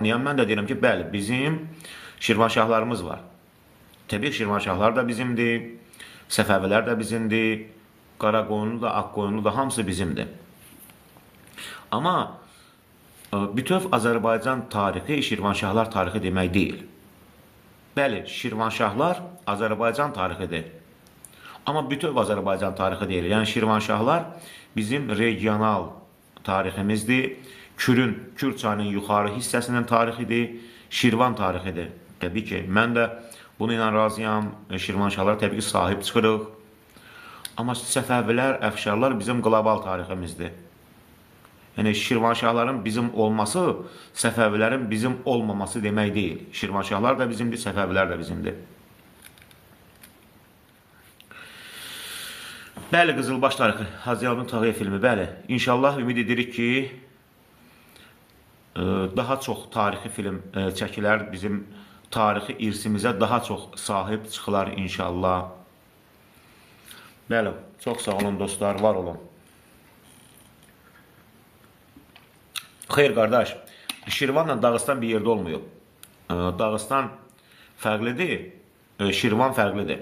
Mən də deyirəm ki, bəli, bizim Şirvanşahlarımız var. Təbii Şirvanşahlar da bizimdir, Səfəvilər də bizimdir, Qaraqoyunlu da, Ağqoyunlu da hamısı bizimdir. Amma bütöv Azərbaycan tarixi Şirvanşahlar tarixi demək deyil. Bəli, Şirvanşahlar Azərbaycan tarixidir. Amma bütöv Azərbaycan tarixi deyil. Yəni Şirvanşahlar bizim regional tariximizdir. Kürün, Kür çayının yuxarı hissəsinin tarixidir, Şirvan tarixidir. Təbii ki, mən də bunu ilə razıyam. Şirvanşahlara təbii ki, sahib çıxırıq. Amma Səfəvilər, Əfşarlar bizim qlobal tariximizdir. Yəni Şirvanşahların bizim olması, Səfəvilərin bizim olmaması demək deyil. Şirvanşahlar da bizimdir, Səfəvilər də bizimdir. Bəli, Qızılbaş tarixi, Hacı Yalın Tağıyev filmi, bəli. İnşallah ümid edirik ki, daha çox tarixi film çəkilər, bizim tarixi irsimizə daha çox sahib çıxılar inşallah. Bəli, çox sağ olun dostlar, var olun. Xeyr qardaş, Şirvanla Dağıstan bir yerdə olmayıb. Dağıstan fərqlidir, Şirvan fərqlidir.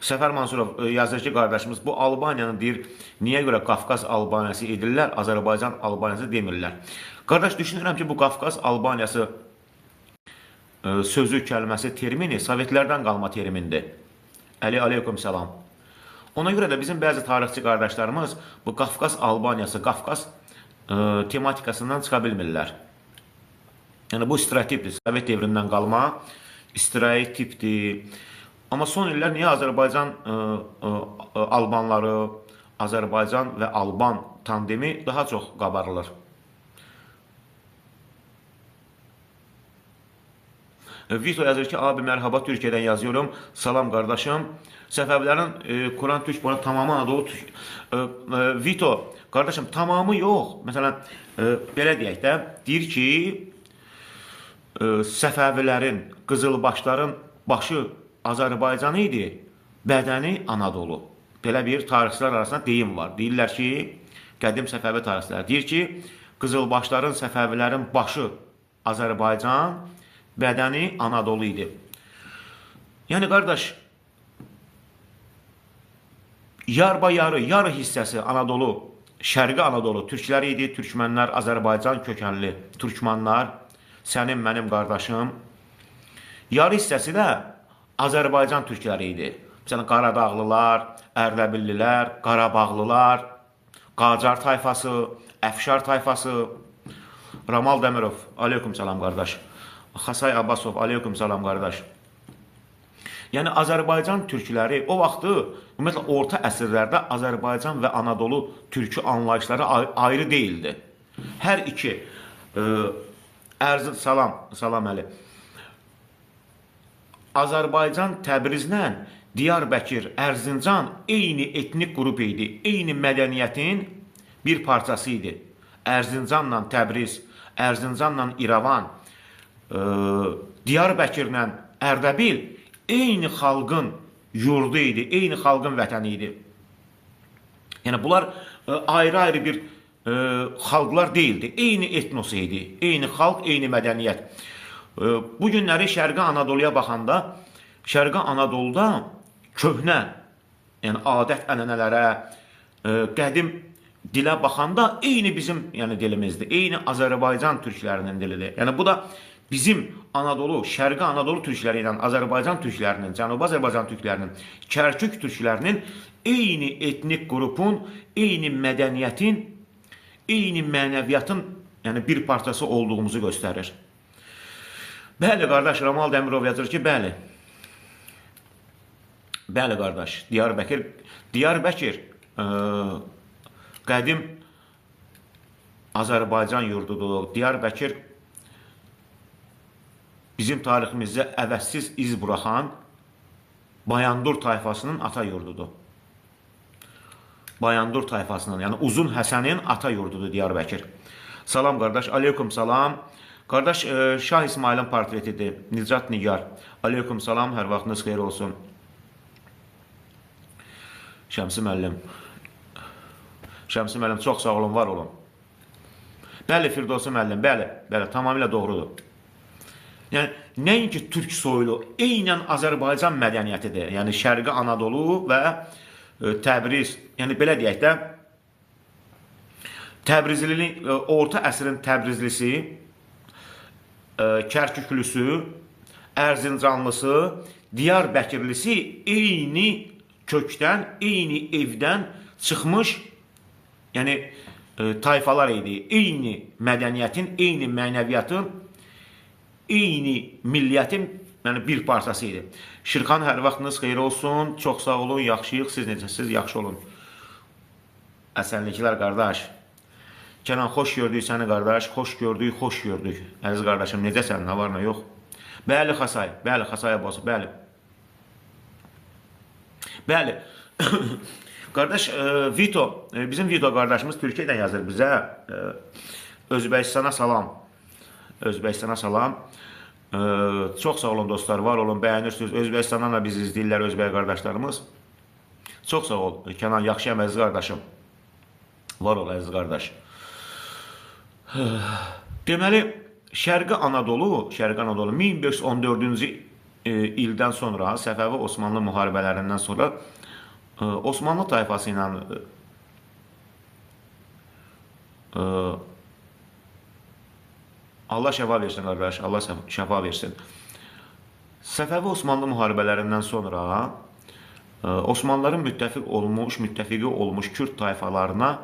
Səfər Mansurov yazır ki, qardaşımız, bu Albaniyanı deyir, niyə görə Qafqaz Albaniyası edirlər, Azərbaycan Albaniyası demirlər. Qardaş, düşünürəm ki, bu Qafqaz Albaniyası sözü, kəlməsi, termini Sovetlərdən qalma termindir. Əli, aleykum salam. Ona görə də bizim bəzi tarixçi qardaşlarımız bu Qafqaz Albaniyası, Qafqaz tematikasından çıxa bilmirlər. Yəni, bu stereotipdir, Sovet devrindən qalma stereotipdir. Amma son illər niyə Azərbaycan Albanları, Azərbaycan və Alban tandemi daha çox qabarılır? Vito yazır ki, abi mərhaba, Türkiyədən yazıyorum. Salam qardaşım. Səfəvilərin Quran Türk bunu tamamı Anadolu Türk. Vito, qardaşım, tamamı yox. Məsələn, belə deyək də, deyir ki, Səfəvilərin, Qızılbaşların başı Azərbaycan idi, bədəni Anadolu. Belə bir tarixçilər arasında deyim var. Deyirlər ki, qədim Səfəvi tarixçilər deyir ki, Qızılbaşların, Səfəvilərin başı Azərbaycan, bədəni Anadolu idi. Yəni qardaş, yarba-yarı, yarı hissəsi Anadolu, Şərqi Anadolu türkləri idi, türkmənlər, Azərbaycan kökənli türkmanlar, sənin, mənim qardaşım. Yarı hissəsi də Azərbaycan türkləri idi. Məsələn, Qaradağlılar, Ərdəbillilər, Qarabağlılar, Qacar tayfası, Əfşar tayfası, Ramal Dəmirov, aleykum salam qardaş. Xasay Abbasov, aleykum salam qardaş. Yəni, Azərbaycan türkləri o vaxtı, ümumiyyətlə, orta əsrlərdə Azərbaycan və Anadolu türkü anlayışları ayrı deyildi. Hər iki, salam, salam Əli. Azərbaycan Təbrizlə Diyarbəkir, Ərzincan eyni etnik qrup idi, eyni mədəniyyətin bir parçası idi. Ərzincanla Təbriz, Ərzincanla İrəvan, Diyarbəkirlə Ərdəbil eyni xalqın yurdu idi, eyni xalqın vətəni idi. Yəni, bunlar ayrı-ayrı bir xalqlar deyildi, eyni etnos idi, eyni xalq, eyni mədəniyyət. Bu günləri Şərqi Anadoluya baxanda, Şərqi Anadoluda köhnə, yəni adət ənənələrə, qədim dilə baxanda eyni bizim yəni dilimizdir, eyni Azərbaycan türklərinin dilidir. Yəni bu da bizim Anadolu, Şərqi Anadolu türkləri ilə Azərbaycan türklərinin, Cənubi Azərbaycan türklərinin, Kərkük türklərinin eyni etnik qrupun, eyni mədəniyyətin, eyni mənəviyyatın yəni bir parçası olduğumuzu göstərir. Bəli, qardaş, Ramal Dəmirov yazır ki, bəli. Bəli, qardaş, Diyarbəkir qədim Azərbaycan yurdudur. Diyarbəkir bizim tariximizdə əvəzsiz iz buraxan Bayandur tayfasının ata yurdudur. Bayandur tayfasının, yəni Uzun Həsənin ata yurdudur Diyarbəkir. Salam qardaş, aleykum salam. Qardaş, Şah İsmailin portretidir. Nicat Nigar. Aleykum salam, hər vaxtınız xeyir olsun. Şəmsi müəllim. Şəmsi müəllim, çox sağ olun, var olun. Bəli, Firdovsi müəllim, bəli, bəli, tamamilə doğrudur. Yəni, nəinki türk soylu, eynən Azərbaycan mədəniyyətidir. Yəni, Şərqi Anadolu və Təbriz, yəni belə deyək də, Təbrizlinin, orta əsrin Təbrizlisi, Kərküklüsü, Ərzincanlısı, Diyarbəkirlisi eyni kökdən, eyni evdən çıxmış, yəni tayfalar idi. Eyni mədəniyyətin, eyni mənəviyyatın, eyni milliyyətin yəni bir parçası idi. Şirxan, hər vaxtınız xeyir olsun. Çox sağ olun, yaxşıyıq. Siz necəsiniz? Yaxşı olun. Əsenliklər qardaş. Kənan, xoş gördük səni qardaş. Xoş gördük, xoş gördük. Əziz qardaşım, necəsən? Nə var, nə yox? Bəli, Xasay. Bəli, Xasay Abbası, bəli. Bəli. Qardaş, Vito, bizim Vito qardaşımız Türkiyədən yazır bizə. Özbəkistana salam. Özbəkistana salam. Çox sağ olun dostlar, var olun, bəyənirsiniz. Özbəkistandan da bizi izləyirlər özbək qardaşlarımız. Çox sağ ol, Kənan, yaxşıyam əziz qardaşım. Var ol, əziz qardaş. Deməli, Şərqi Anadolu, Şərqi Anadolu 1514-cü ildən sonra, Səfəvi Osmanlı müharibələrindən sonra Osmanlı tayfası ilə Allah şəfa versin qardaş, Allah şəfa versin. Səfəvi Osmanlı müharibələrindən sonra Osmanlıların müttəfiq olmuş, müttəfiqi olmuş Kürd tayfalarına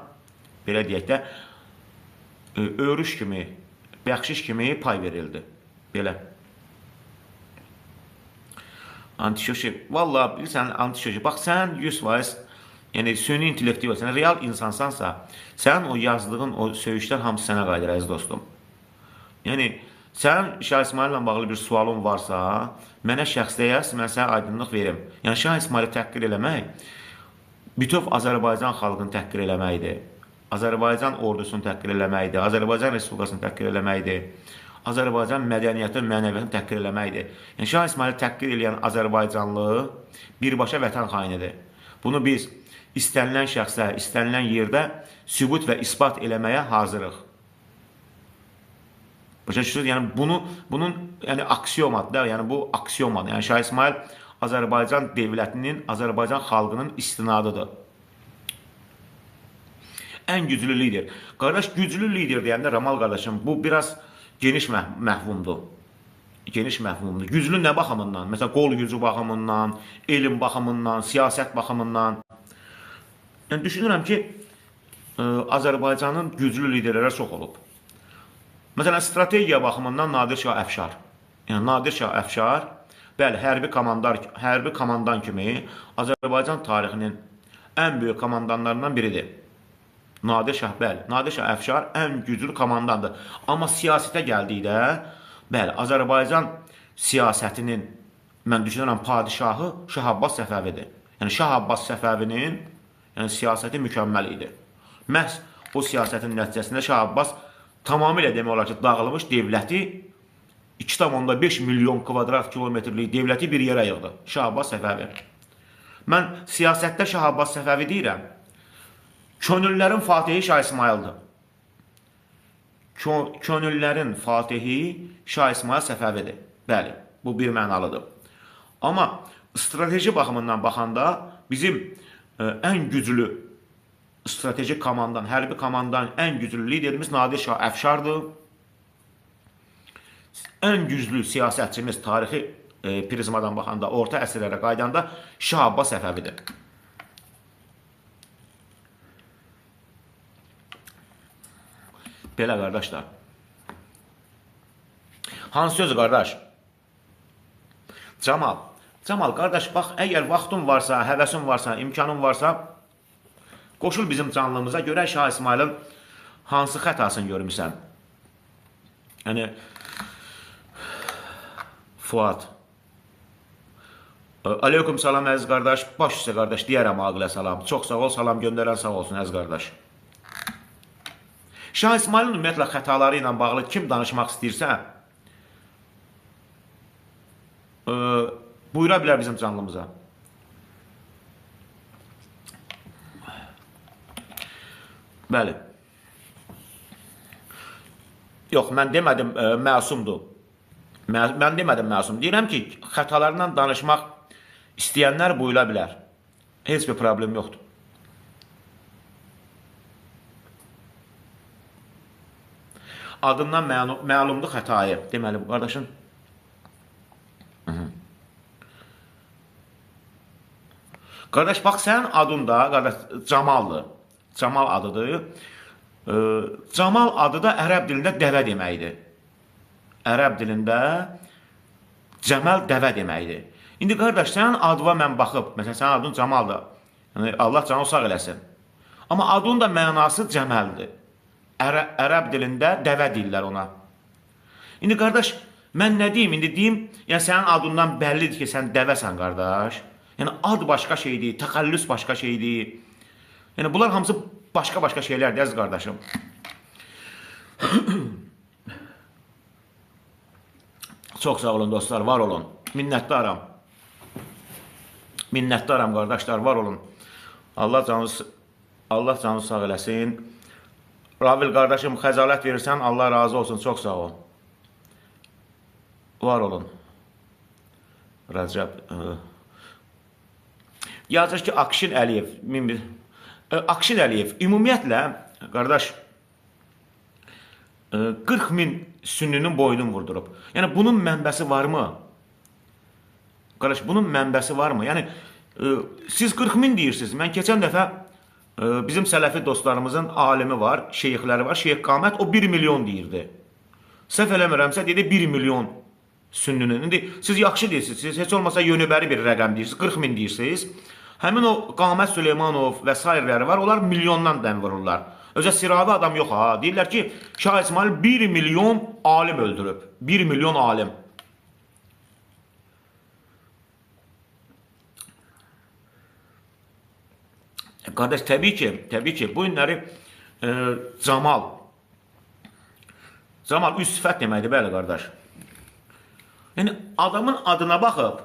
belə deyək də örüş kimi, bəxşiş kimi pay verildi. Belə. Antişoşi, vallahi bilirsən antişoşi, bax sən 100%, yəni süni intellekti yox, sən real insansansa, sənin o yazdığın o söyüşlər hamısı sənə qayıdır əziz dostum. Yəni, sənin Şah İsmayılla bağlı bir sualın varsa, mənə şəxsdə yaz, mən sənə aydınlıq verim. Yəni, Şah İsmayılı təhqir eləmək, bütöv Azərbaycan xalqını təhqir eləməkdir. Azərbaycan ordusunu təhqir eləməkdir, Azərbaycan Respublikasını təhqir eləməkdir. Azərbaycan mədəniyyətin, mənəviyyatını təhqir eləməkdir. Yəni, Şah İsmayılı təhqir eləyən Azərbaycanlı birbaşa vətən xainidir. Bunu biz istənilən şəxsə, istənilən yerdə sübut və isbat eləməyə hazırıq. Başa düşürsünüz? Yəni, bunun yəni, aksiomadır da, yəni bu aksiomadır. Yəni, Şah İsmayıl Azərbaycan devlətinin, Azərbaycan xalqının istinadıdır. Ən güclü lider. Qardaş, güclü lider deyəndə Ramal qardaşım, bu biraz geniş məhvumdur. Geniş məhvumdur. Güclü nə baxımından? Məsələn, qol gücü baxımından, elm baxımından, siyasət baxımından. Yəni, düşünürəm ki, Azərbaycanın güclü liderləri çox olub. Məsələn, strategiya baxımından Nadir Şah Əfşar. Yəni, Nadir Şah Əfşar, bəli, hərbi komandan kimi Azərbaycan tarixinin ən böyük komandanlarından biridir. Nadir Şah, bəli, Nadir Şah Əfşar ən güclü komandandır. Amma siyasətə gəldikdə, bəli, Azərbaycan siyasətinin, mən düşünürəm, padişahı Şah Abbas Səfəvidir. Yəni, Şah Abbas Səfəvinin yəni, siyasəti mükəmməl idi. Məhz o siyasətin nəticəsində Şah Abbas tamamilə demək olar ki, dağılmış devləti 2,5 milyon kvadrat kilometrlik devləti bir yerə yığdı. Şah Abbas Səfəvi. Mən siyasətdə Şah Abbas Səfəvi deyirəm. Könüllərin fatihi Şah İsmayıldır. Könüllərin fatihi Şah İsmayıl Səfəvidir. Bəli, bu bir mənalıdır. Amma strateji baxımından baxanda bizim ən güclü strateji komandan, hərbi komandan ən güclü liderimiz Nadir Şah Əfşardır. Ən güclü siyasətçimiz tarixi prizmadan baxanda, orta əsrlərə qaydanda Şah Abbas Səfəvidir. Belə qardaşlar. Hansı sözü qardaş? Camal. Camal qardaş, bax, əgər vaxtın varsa, həvəsin varsa, imkanın varsa, qoşul bizim canlımıza, görək Şah İsmayılın hansı xətasını görmüsən. Yəni, Fuad. Aleyküm salam əziz qardaş, baş üstə qardaş, deyərəm Aqilə salam. Çox sağ ol, salam göndərən sağ olsun əziz qardaş. Şah İsmayılın ümumiyyətlə xətaları ilə bağlı kim danışmaq istəyirsə, buyura bilər bizim canlımıza. Bəli. Yox, mən demədim məsumdur. Mən demədim məsum. Deyirəm ki, xətalarından danışmaq istəyənlər buyura bilər. Heç bir problem yoxdur. Adından məlumdur xətayı. Deməli, bu qardaşın. Qardaş, bax, sənin adın da, qardaş, Camaldır. Camal adıdır. Camal adı da ərəb dilində dəvə deməkdir. Ərəb dilində cəməl dəvə deməkdir. İndi qardaş, sənin adıva mən baxıb, məsələn, sənin adın Camaldır. Yəni, Allah canı sağ eləsin. Amma adın da mənası cəməldir. Ərəb dilində dəvə deyirlər ona. İndi qardaş, mən nə deyim? İndi deyim, yəni sənin adından bəllidir ki, sən dəvəsən qardaş. Yəni ad başqa şeydir, təxəllüs başqa şeydir. Yəni bunlar hamısı başqa-başqa şeylərdir, əziz qardaşım. Çox sağ olun dostlar, var olun. Minnətdaram. Minnətdaram qardaşlar, var olun. Allah canınızı sağ eləsin. Ravil qardaşım, xəcalət verirsən, Allah razı olsun, çox sağ ol. Var olun. Rəcəb. Yazır ki, Akşin Əliyev. Akşin Əliyev, ümumiyyətlə, qardaş, 40 min sünninin boynunu vurdurub. Yəni, bunun mənbəsi varmı? Qardaş, bunun mənbəsi varmı? Yəni, siz 40 min deyirsiniz. Mən keçən dəfə bizim sələfi dostlarımızın alimi var, şeyxləri var. Şeyx Qamət, o 1 milyon deyirdi. Səhv eləmirəmsə, dedi 1 milyon sünninin. İndi siz yaxşı deyirsiniz, siz heç olmasa yönübəri bir rəqəm deyirsiniz, 40 min deyirsiniz. Həmin o Qamət Süleymanov və sairələri var, onlar milyondan dəm vururlar. Özə siravi adam yox ha. Deyirlər ki, Şah İsmayıl 1 milyon alim öldürüb. 1 milyon alim. Qardaş, təbii ki, bu günləri Camal üst sifət deməkdir, bəli qardaş. Yəni, adamın adına baxıb,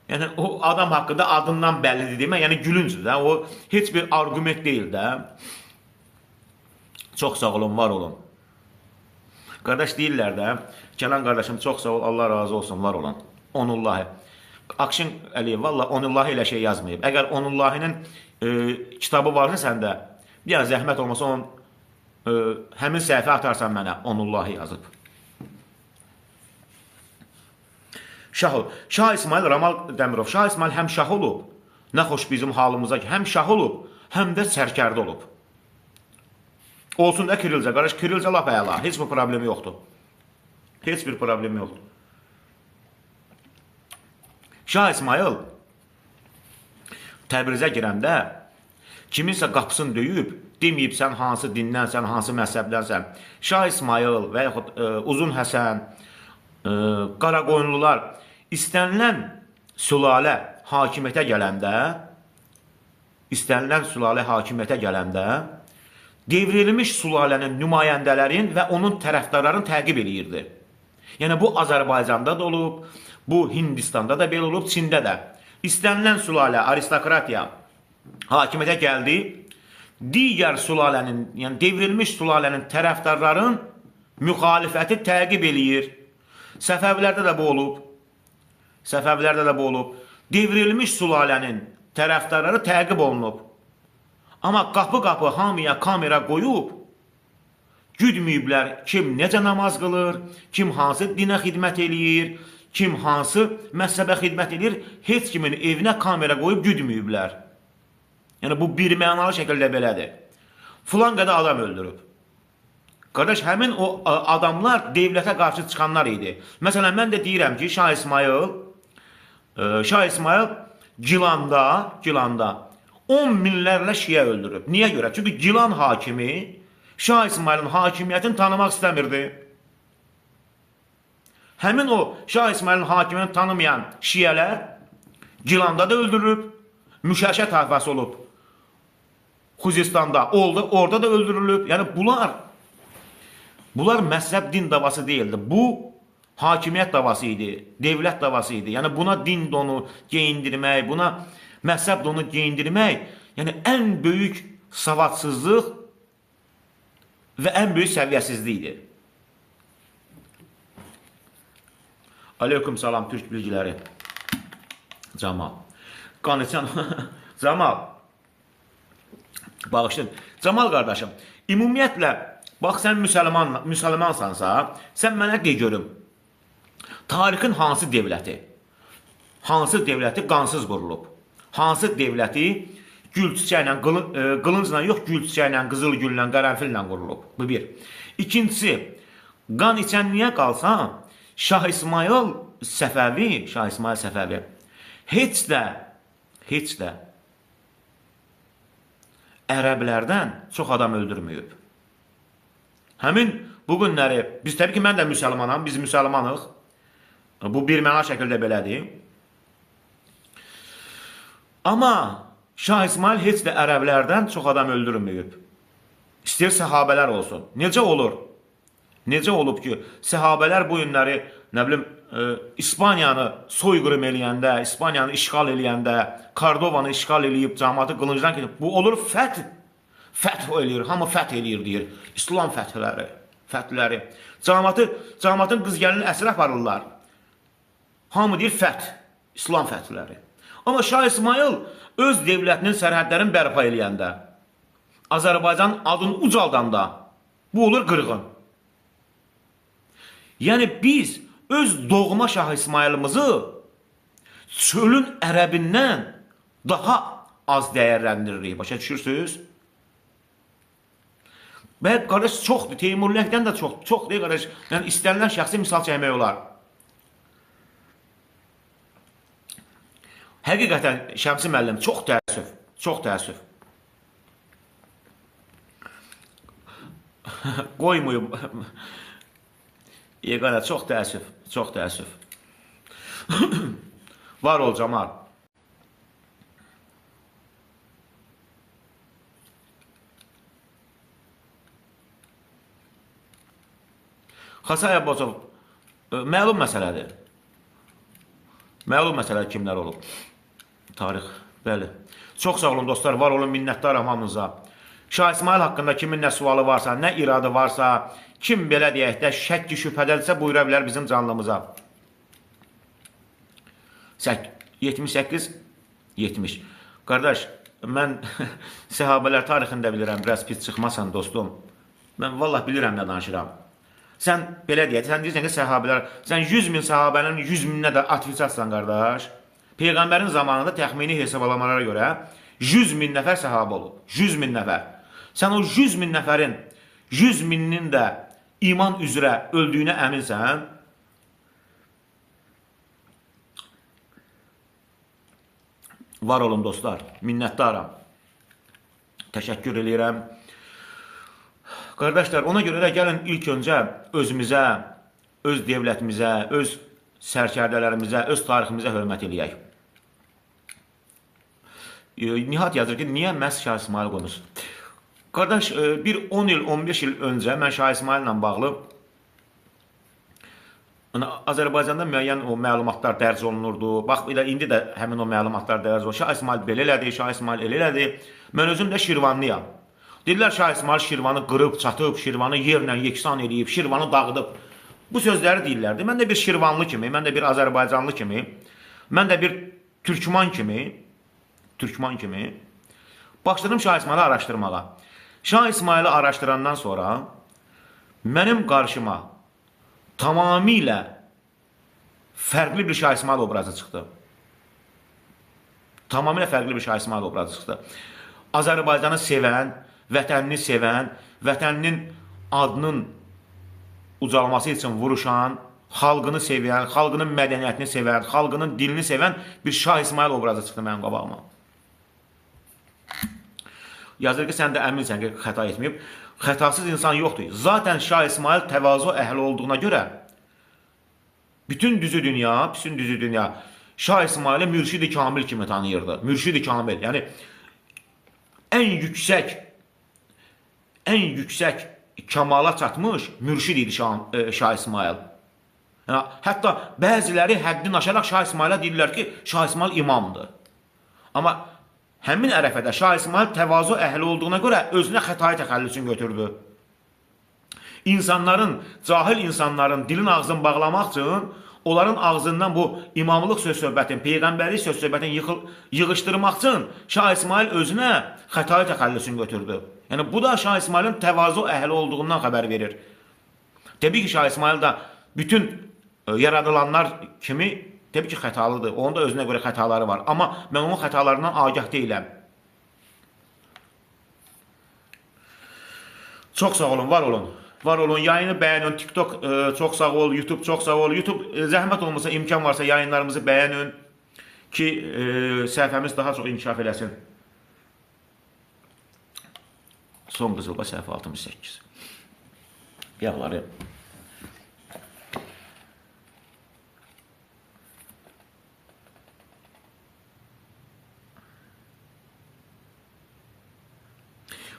yəni o adam haqqında adından bəllidir demək, yəni gülüncdür də, o heç bir arqument deyil də. Çox sağ olun, var olun. Qardaş deyirlər də, Kənan qardaşım çox sağ ol, Allah razı olsun, var olun. Onullahi. Akşin Əliyev, valla Onullahi elə şey yazmayıb. Əgər Onullahinin kitabı varsa səndə, bir dənə zəhmət olmasa onun həmin səhifə atarsan mənə, Onullahi yazıb. Şah İsmayıl Ramal Dəmirov. Şah İsmayıl həm şah olub, nə xoş bizim halımıza ki, həm şah olub, həm də sərkərdə olub. Olsun da Kirilcə, qardaş, Kirilcə lap əla, heç bir problemi yoxdur. Heç bir problemi yoxdur. Şah İsmayıl Təbrizə girəndə kiminsə qapısını döyüb, deməyib sən hansı dindənsən, hansı məzhəbdənsən. Şah İsmayıl və yaxud Uzun Həsən, Qaraqoyunlular istənilən sülalə hakimiyyətə gələndə, devrilmiş sülalənin nümayəndələrin və onun tərəfdarlarını təqib eləyirdi. Yəni bu Azərbaycanda da olub, bu Hindistanda da belə olub, Çində də. İstənilən sülalə, aristokratiya hakimiyyətə gəldi, digər sülalənin, yəni devrilmiş sülalənin tərəfdarların müxalifəti təqib eləyir. Səfəvilərdə də bu olub. Səfəvilərdə də bu olub. Devrilmiş sülalənin tərəfdarları təqib olunub. Amma qapı-qapı hamıya kamera qoyub, güdməyiblər kim necə namaz qılır, kim hansı dinə xidmət eləyir, kim hansı məzhəbə xidmət eləyir, heç kimin evinə kamera qoyub güdməyiblər. Yəni bu bir mənalı şəkildə belədir. Filan qədər adam öldürüb. Qardaş, həmin o adamlar devlətə qarşı çıxanlar idi. Məsələn, mən də deyirəm ki, Şah İsmayıl Gilanda 10 minlərlə şiə öldürüb. Niyə görə? Çünki Gilan hakimi Şah İsmayılın hakimiyyətini tanımaq istəmirdi. Həmin o Şah İsmayılın hakimiyyətini tanımayan şiələr Gilanda da öldürülüb, Müşəşə tayfası olub. Xuzistanda oldu, orada da öldürülüb. Yəni bunlar məzhəb din davası deyildi. Bu hakimiyyət davası idi, devlət davası idi. Yəni buna din donu geyindirmək, buna məzhəb donu geyindirmək, yəni ən böyük savadsızlıq və ən böyük səviyyəsizlikdir. Aleyküm salam Türk bilgiləri. Camal. Qan içən Camal. Bağışlayın. Camal qardaşım, ümumiyyətlə bax sən müsəlmansansa, sən mənə de görüm. Tarixin hansı dövləti? Hansı dövləti qansız qurulub? Hansı dövləti gül çiçəklə, qılıncla yox, gül çiçəklə, qızıl güllə, qərənfillə qurulub? Bu bir. İkincisi, qan içənliyə qalsa, Şah İsmayıl Səfəvi, Şah İsmayıl Səfəvi heç də ərəblərdən çox adam öldürməyib. Həmin bu günləri, biz təbii ki, mən də müsəlmanam, biz müsəlmanıq. Bu bir məna şəkildə belədir. Amma Şah İsmayıl heç də ərəblərdən çox adam öldürməyib. İstəyir səhabələr olsun. Necə olur? Necə olub ki, səhabələr bu günləri, nə bilim, İspaniyanı soyqırım eləyəndə, İspaniyanı işğal eləyəndə, Kordovanı işğal eləyib, cəmaatı qılıncdan keçib. Bu olur fəth. Fəth eləyir, hamı fəth eləyir deyir. İslam fəthləri, fəthləri. Cəmaatın qız gəlini əsir aparırlar. Hamı deyir fəth, İslam fəthləri. Amma Şah İsmayıl öz dövlətinin sərhədlərini bərpa eləyəndə, Azərbaycan adını ucaldanda, bu olur qırğın. Yəni biz öz doğma Şah İsmayılımızı çölün ərəbindən daha az dəyərləndiririk. Başa düşürsünüz? Və qardaş çoxdur, Teymurləkdən də çox, çox deyil qardaş. Yəni istənilən şəxsi misal çəkmək olar. Həqiqətən Şəmsi müəllim çox təəssüf, çox təəssüf. Qoymayıb. Yeganə, çox təəssüf, çox təəssüf. Var ol Camal. Xasay Abbasov, məlum məsələdir. Məlum məsələ kimlər olub. Tarix, bəli. Çox sağ olun dostlar, var olun, minnətdaram hamınıza. Şah İsmayıl haqqında kimin nə sualı varsa, nə iradı varsa, kim belə deyək də şəkki şübhədədirsə buyura bilər bizim canlımıza. 78, 70. Qardaş, mən səhabələr tarixində bilirəm, biraz pis çıxmasan dostum. Mən vallah bilirəm nə danışıram. Sən belə deyək, sən deyirsən ki, səhabələr, sən 100 min səhabənin 100 mininə də atfiçatsan qardaş. Peyğəmbərin zamanında təxmini hesablamalara görə 100 min nəfər səhabə olub. 100 min nəfər. Sən o 100 min nəfərin 100 mininin də iman üzrə öldüyünə əminsən? Var olun dostlar, minnətdaram. Təşəkkür eləyirəm. Qardaşlar, ona görə də gəlin ilk öncə özümüzə, öz dövlətimizə, öz sərkərdələrimizə, öz tariximizə hörmət eləyək. Nihat yazır ki, niyə məhz Şah İsmayıl qoymusun? Qardaş, bir 10 il, 15 il öncə mən Şah İsmayılla bağlı Azərbaycanda müəyyən o məlumatlar dərc olunurdu. Bax, elə indi də həmin o məlumatlar dərc olunur. Şah İsmayıl belə elədi, Şah İsmayıl elə elədi. Mən özüm də Şirvanlıyam. Dedilər Şah İsmayıl Şirvanı qırıb, çatıb, Şirvanı yerlə yeksan eləyib, Şirvanı dağıdıb. Bu sözləri deyirlərdi. Mən də bir Şirvanlı kimi, mən də bir Azərbaycanlı kimi, mən də bir Türkman kimi, başladım Şah İsmayılı araşdırmağa. Şah İsmayılı araşdırandan sonra mənim qarşıma tamamilə fərqli bir Şah İsmayıl obrazı çıxdı. Tamamilə fərqli bir Şah İsmayıl obrazı çıxdı. Azərbaycanı sevən, vətənini sevən, vətəninin adının ucalması üçün vuruşan, xalqını sevən, xalqının mədəniyyətini sevən, xalqının dilini sevən bir Şah İsmayıl obrazı çıxdı mənim qabağıma. Yazır ki, sən də əminsən ki, xəta etməyib. Xətasız insan yoxdur. Zaten Şah İsmayıl təvazu əhli olduğuna görə bütün düzü dünya Şah İsmayılı mürşid-i kamil kimi tanıyırdı. Mürşid-i kamil. Yəni ən yüksək kamala çatmış mürşid idi Şah İsmayıl. Yəni, hətta bəziləri həddini aşaraq Şah İsmayıla deyirlər ki, Şah İsmayıl imamdır. Amma Həmin ərəfədə Şah İsmayıl təvazu əhli olduğuna görə özünə Xətai təxəllüsünü götürdü. İnsanların, cahil insanların dilin ağzını bağlamaq üçün onların ağzından bu imamlıq söz söhbətin, peyğəmbərlik söz söhbətin yığışdırmaq üçün Şah İsmayıl özünə Xətai təxəllüsünü götürdü. Yəni bu da Şah İsmayılın təvazu əhli olduğundan xəbər verir. Təbii ki, Şah İsmayıl da bütün yaradılanlar kimi təbii ki, xətalıdır. Onun da özünə görə xətaları var. Amma mən onun xətalarından agah deyiləm. Çox sağ olun, var olun. Var olun, yayını bəyənin. TikTok çox sağ ol, YouTube çox sağ ol. YouTube zəhmət olmasa, imkan varsa yayınlarımızı bəyənin ki, səhifəmiz daha çox inkişaf eləsin. Son Qızılbaş səhifə 68. Yağları.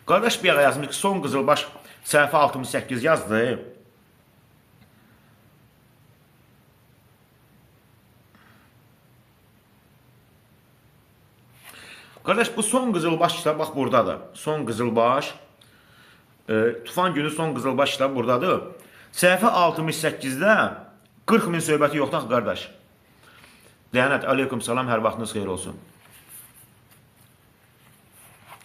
Qardaş bir ağa yazmış ki, son Qızılbaş səhifə 68 yazdı. Qardaş bu son Qızılbaş kitabı bax buradadır. Son Qızılbaş, Tufan günü son Qızılbaş kitabı buradadır. Səhifə 68-də 40 min söhbəti yoxdur axı qardaş. Lənət, aleyküm salam, hər vaxtınız xeyir olsun.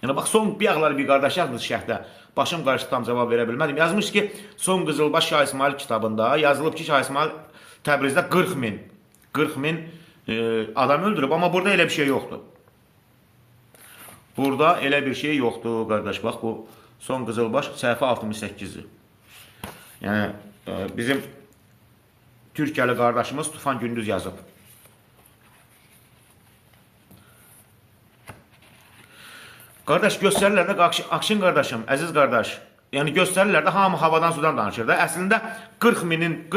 Yəni bax son bir ağlar bir qardaş yazmış şərhdə. Başım qarışdı, tam cavab verə bilmədim. Yazmış ki, son Qızılbaş Şah İsmayıl kitabında yazılıb ki, Şah İsmayıl Təbrizdə 40 min adam öldürüb, amma burada elə bir şey yoxdur. Burada elə bir şey yoxdur qardaş. Bax bu son Qızılbaş səhifə 68-dir. Yəni bizim Türkiyəli qardaşımız Tufan Gündüz yazıb. Qardaş göstərirlər də Akşin qardaşım, əziz qardaş. Yəni göstərirlər də hamı havadan sudan danışır da. Əslində 40 min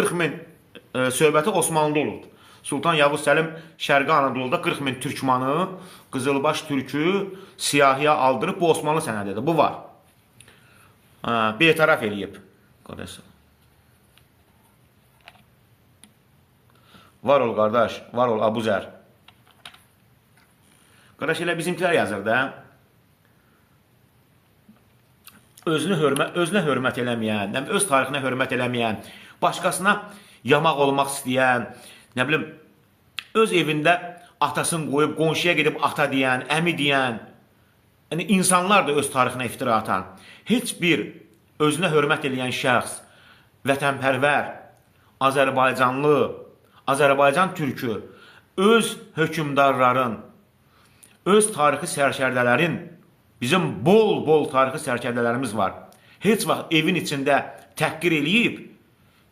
söhbəti Osmanlıda olubdu. Sultan Yavuz Səlim Şərqi Anadoluda 40 min türkmanı, Qızılbaş türkü siyahıya aldırıb. Bu Osmanlı sənədidir. Bu var. Betərəf eləyib. Qardaş. Var ol qardaş, var ol Abuzər. Qardaş elə bizimkilər yazır da. Özünə hörmət eləməyən, öz tarixinə hörmət eləməyən, başqasına yamaq olmaq istəyən, nə bilim, öz evində atasını qoyub, qonşuya gedib ata deyən, əmi deyən, yəni insanlar da öz tarixinə iftira atan. Heç bir özünə hörmət eləyən şəxs, vətənpərvər, Azərbaycanlı, Azərbaycan türkü, öz hökmdarların, öz tarixi sərkərdələrin, bizim bol-bol tarixi sərkərdələrimiz var. Heç vaxt evin içində təhqir eləyib,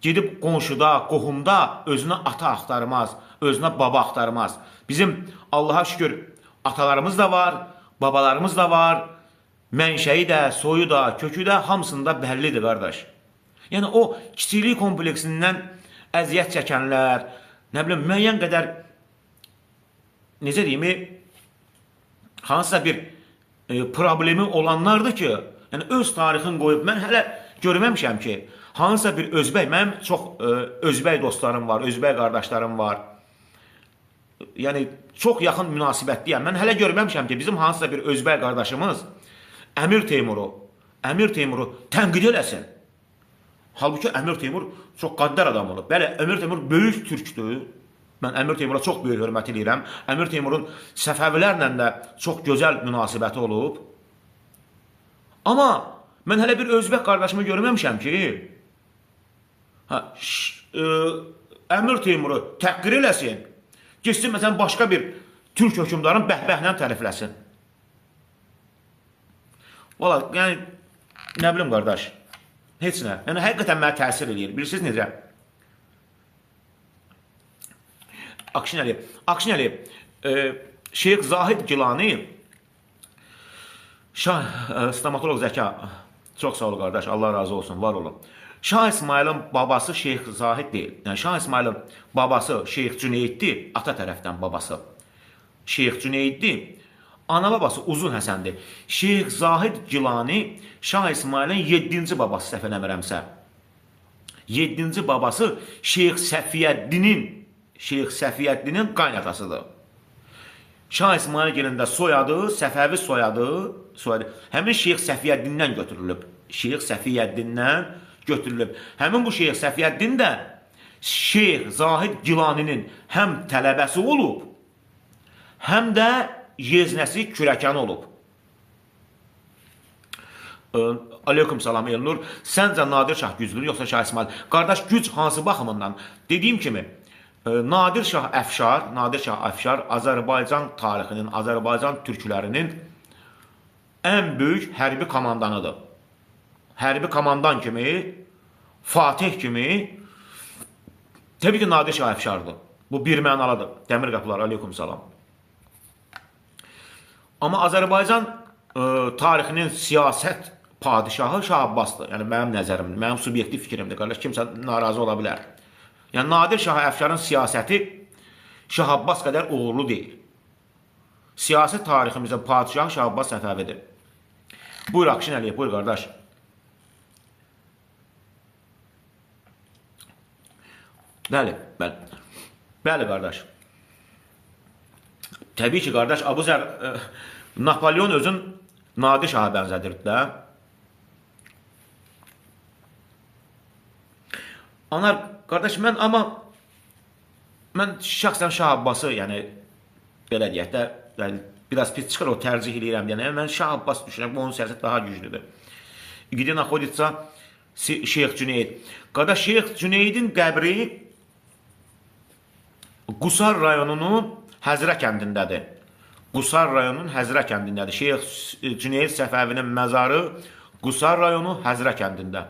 gedib qonşuda, qohumda özünə ata axtarmaz, özünə baba axtarmaz. Bizim Allaha şükür atalarımız da var, babalarımız da var, mənşəyi də, soyu da, kökü də hamısında bəllidir qardaş. Yəni o kiçiklik kompleksindən əziyyət çəkənlər, nə bilim, müəyyən qədər, necə deyim, hansısa bir problemi olanlardır ki, yəni öz tarixini qoyub, mən hələ görməmişəm ki, hansısa bir özbək, mənim çox özbək dostlarım var, özbək qardaşlarım var, yəni çox yaxın münasibətliyəm. Mən hələ görməmişəm ki, bizim hansısa bir özbək qardaşımız Əmir Teymuru tənqid eləsin. Halbuki Əmir Teymur çox qəddar adam olub. Bəli, Əmir Teymur böyük türkdür. Mən Əmir Teymura çox böyük hörmət eləyirəm. Əmir Teymurun Səfəvilərlə də çox gözəl münasibəti olub. Amma mən hələ bir özbək qardaşımı görməmişəm ki, Əmir Teymuru təhqir eləsin, getsin məsələn başqa bir türk hökmdarın bəhbəhlə tərifləsin. Valla, yəni, nə bilim qardaş, heç nə. Yəni, həqiqətən mənə təsir eləyir. Bilirsiniz necə? Akşin Əliyev. Akşin Əliyev, Şeyx Zahid Gilani, Şah, stomatoloq Zəka, çox sağ ol qardaş, Allah razı olsun, var olun. Şah İsmayılın babası Şeyx Zahid deyil. Yəni, Şah İsmayılın babası Şeyx Cüneyddir, ata tərəfdən babası. Şeyx Cüneyddir, ana babası Uzun Həsəndir. Şeyx Zahid Gilani Şah İsmayılın 7-ci babası, səhv eləmirəmsə. 7-ci babası Şeyx Səfiyyəddinin qaynatasıdır. Şah İsmayılgilin də soyadı, Səfəvi soyadı, həmin Şeyx Səfiyəddindən götürülüb. Şeyx Səfiyəddindən götürülüb. Həmin bu Şeyx Səfiyəddin də Şeyx Zahid Gilaninin həm tələbəsi olub, həm də yeznəsi kürəkəni olub. Aleyküm salam Elnur. Səncə Nadir Şah güclüdür yoxsa Şah İsmayıl? Qardaş, güc hansı baxımından? Dediyim kimi, Nadir Şah Əfşar, Azərbaycan tarixinin, Azərbaycan türklərinin ən böyük hərbi komandanıdır. Hərbi komandan kimi, Fatih kimi, təbii ki, Nadir Şah Əfşardır. Bu bir mənalıdır. Dəmir qapılar, aleyküm salam. Amma Azərbaycan tarixinin siyasət padişahı Şah Abbasdır. Yəni, mənim nəzərimdir, mənim subyektiv fikrimdir. Qardaş, kimsə narazı ola bilər. Yəni, Nadir Şah Əfşarın siyasəti Şah Abbas qədər uğurlu deyil. Siyasi tariximizin padişahı Şah Abbas Səfəvidir. Buyur Akşin Əliyev, buyur qardaş. Bəli, bəli. Bəli, qardaş. Təbii ki, qardaş, Abuzər, Napolyon özün Nadir Şaha bənzədirdi də. Anar, qardaş, mən şəxsən Şah Abbası, yəni, belə deyək də, yəni, biraz pis çıxır, o tərcih eləyirəm deyənə, mən Şah Abbas düşünürəm, onun siyasət daha güclüdür. Где находится Şeyx Cüneyd? Qardaş, Şeyx Cüneydin qəbri Qusar rayonunun Həzrə kəndindədir. Qusar rayonunun Həzrə kəndindədir. Şeyx Cüneyd Səfəvinin məzarı Qusar rayonu Həzrə kəndində.